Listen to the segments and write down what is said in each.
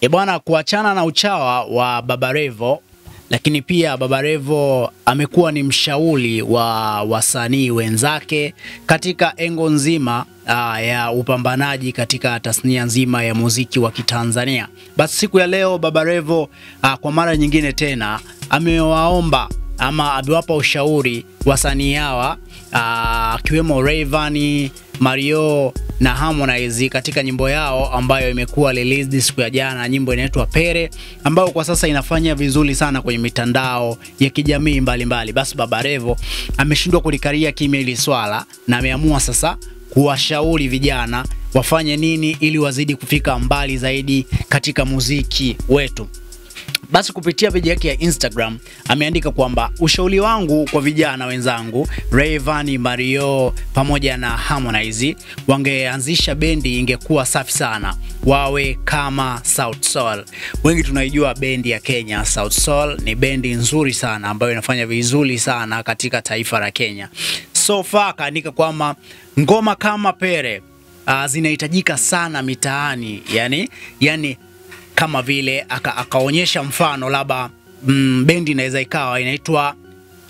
E bwana, kuachana na uchawa wa Baba Levo, lakini pia Baba Levo amekuwa ni mshauri wa wasanii wenzake katika engo nzima ya upambanaji katika tasnia nzima ya muziki wa Kitanzania. Basi siku ya leo Baba Levo kwa mara nyingine tena amewaomba ama amewapa ushauri wasanii hawa akiwemo Rayvanny, Mario na Harmonize katika nyimbo yao ambayo imekuwa released siku ya jana, nyimbo inaitwa Pere ambayo kwa sasa inafanya vizuri sana kwenye mitandao ya kijamii mbalimbali. Basi Baba Levo ameshindwa kulikaria kimya hili swala na ameamua sasa kuwashauri vijana wafanye nini ili wazidi kufika mbali zaidi katika muziki wetu. Basi kupitia page yake ya Instagram ameandika kwamba ushauri wangu kwa vijana wenzangu Rayvanny, Mario pamoja na Harmonize, wangeanzisha bendi ingekuwa safi sana, wawe kama Sauti Sol. Wengi tunaijua bendi ya Kenya Sauti Sol, ni bendi nzuri sana ambayo inafanya vizuri sana katika taifa la Kenya. So far kaandika kwamba ngoma kama Pere zinahitajika sana mitaani, yani kama vile akaonyesha mfano labda bendi inaweza ikawa inaitwa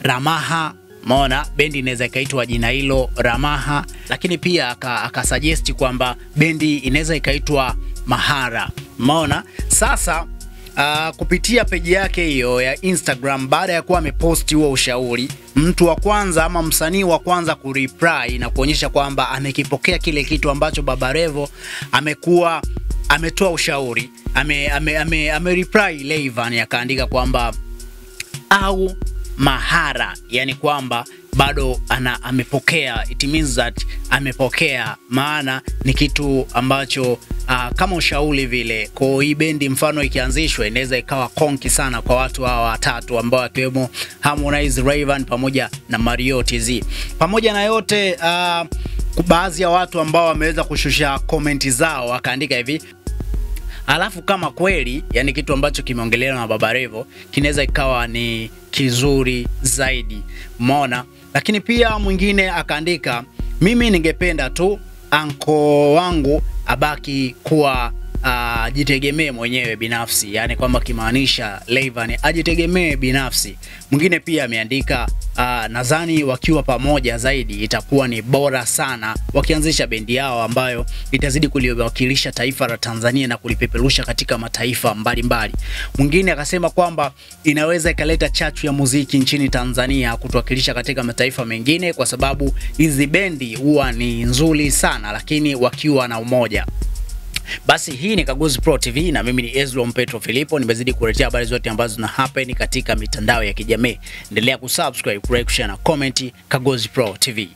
Ramaha, maona bendi inaweza ikaitwa jina hilo Ramaha, lakini pia akasuggest kwamba bendi inaweza ikaitwa Mahara, maona. Sasa kupitia peji yake hiyo ya Instagram, baada ya kuwa ameposti huo ushauri, mtu wa kwanza ama msanii wa kwanza kureply na kuonyesha kwamba amekipokea kile kitu ambacho Baba Levo amekuwa ametoa ushauri, ame reply Rayvanny akaandika kwamba au Mahara, yani kwamba bado amepokea, it means that amepokea, maana ni kitu ambacho kama ushauri vile. Kwa hii bendi mfano ikianzishwa inaweza ikawa konki sana kwa watu hawa watatu ambao akiwemo Harmonize, Rayvanny pamoja na Mario TZ. Pamoja na yote baadhi ya watu ambao wameweza kushusha komenti zao akaandika hivi: alafu kama kweli yani kitu ambacho kimeongelewa na Baba Levo kinaweza ikawa ni kizuri zaidi, umeona. Lakini pia mwingine akaandika, mimi ningependa tu anko wangu abaki kuwa ajitegemee mwenyewe binafsi, yani kwamba kimaanisha Rayvanny ajitegemee binafsi. Mwingine pia ameandika nadhani wakiwa pamoja zaidi itakuwa ni bora sana wakianzisha bendi yao ambayo itazidi kuliwakilisha taifa la Tanzania na kulipeperusha katika mataifa mbalimbali. Mwingine akasema kwamba inaweza ikaleta chachu ya muziki nchini Tanzania kutuwakilisha katika mataifa mengine, kwa sababu hizi bendi huwa ni nzuri sana lakini wakiwa na umoja. Basi hii ni Kaguzi Pro TV na mimi ni Ezlon Petro Filipo, nimezidi kuletea habari zote ambazo zina happen katika mitandao ya kijamii. Endelea kusubscribe, kulike, share na comment. Kaguzi Pro TV.